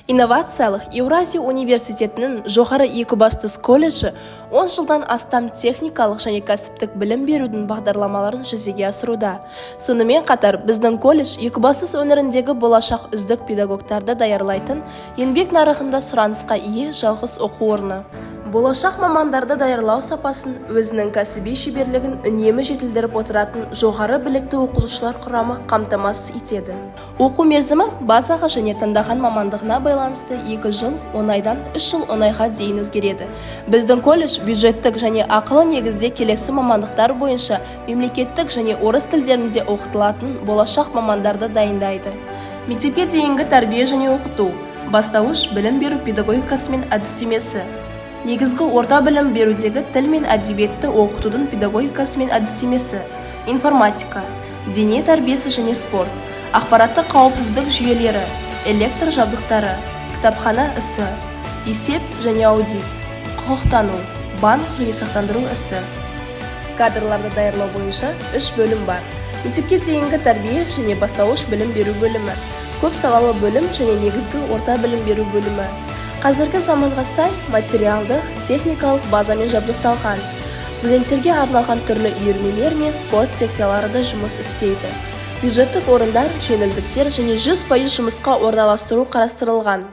Инновациялық Еуразия университетінің Жоғары Екібастұз колледжі 10 жылдан астам техникалық және кәсіптік білім берудің бағдарламаларын жүзеге асыруда. Сонымен қатар, біздің колледж Екібастұз өңіріндегі болашақ үздік педагогтарды даярлайтын, еңбек нарығында сұранысқа ие жалғыз оқу орны. Болашақ мамандарды даярлау сапасын өзінің кәсіби шеберлігін үнемі жетілдіріп отыратын жоғары білікті оқытушылар құрамы қамтамасыз етеді. Оқу мерзімі базаға және таңдаған мамандығына байланысты 2 жыл 10 айдан 3 жыл 10 айға дейін өзгереді. Біздің колледж бюджеттік және ақылы негізде келесі мамандықтар бойынша мемлекеттік және орыс тілдерінде оқытылатын болашақ мамандарды дайындайды: мектепке дейінгі тәрбие және оқыту, бастауыш білім беру педагогикасы мен әдістемесі, негізгі орта білім берудегі тіл мен әдебиетті оқытудың педагогикасы мен әдістемесі, информатика, дене тәрбиесі және спорт, ақпараттық қауіпсіздік жүйелері, электр жабдықтары, кітапхана ісі, есеп және аудит, құқықтану, банк және сақтандыру ісі. Кадрларды даярлау бойынша үш бөлім бар: мектепке дейінгі тәрбие және бастауыш білім беру бөлімі, көп салалы бөлім және негізгі орта білім беру бөлімі. Қазіргі заманға сай материалдық техникалық базамен жабдықталған. Студенттерге арналған түрлі үйірмелер мен спорт секциялары да жұмыс істейді. Бюджеттік орындар, жеңілдіктер және 100% жұмысқа орналастыру қарастырылған.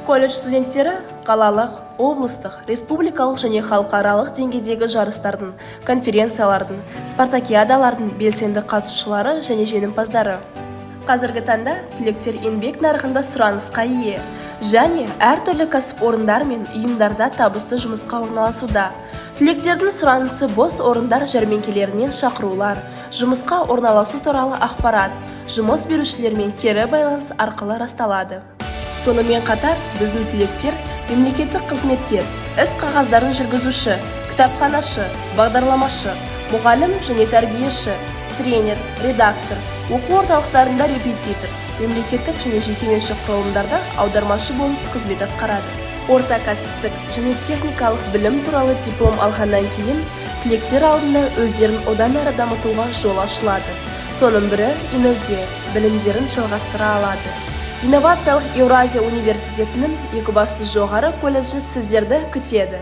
Колледж студенттері қалалық, облыстық, республикалық және халықаралық деңгейдегі жарыстардың, конференциялардың, спартакиадалардың белсенді қатысушылары және жеңімпаздары. Қазіргі таңда түлектер еңбек нарығында сұранысқа ие және әртүрлі кәсіпорындар мен ұйымдарда табысты жұмысқа орналасуда. Түлектердің сұранысы бос орындар жәрмеңкелерінен шақырулар, жұмысқа орналасу туралы ақпарат, жұмыс берушілермен кері байланыс арқылы расталады. Сонымен қатар, біздің түлектер мемлекеттік қызметкер, іс қағаздарын жүргізуші, кітапханашы, бағдарламашы, мұғалім және тәрбиеші, тренер, редактор, оқу орталықтарында репетитор, мемлекеттік және жекеменшік құрылымдарда аудармашы болып қызмет атқарады. Орта кәсіптік және техникалық білім туралы диплом алғаннан кейін түлектер алдында өздерін одан әрі дамытуға жол ашылады. Соның бірі ИНУ-де білімдерін жалғастыра алады. Инновациялық Еуразия университетінің Екібастұз жоғары колледжі сіздерді күтеді.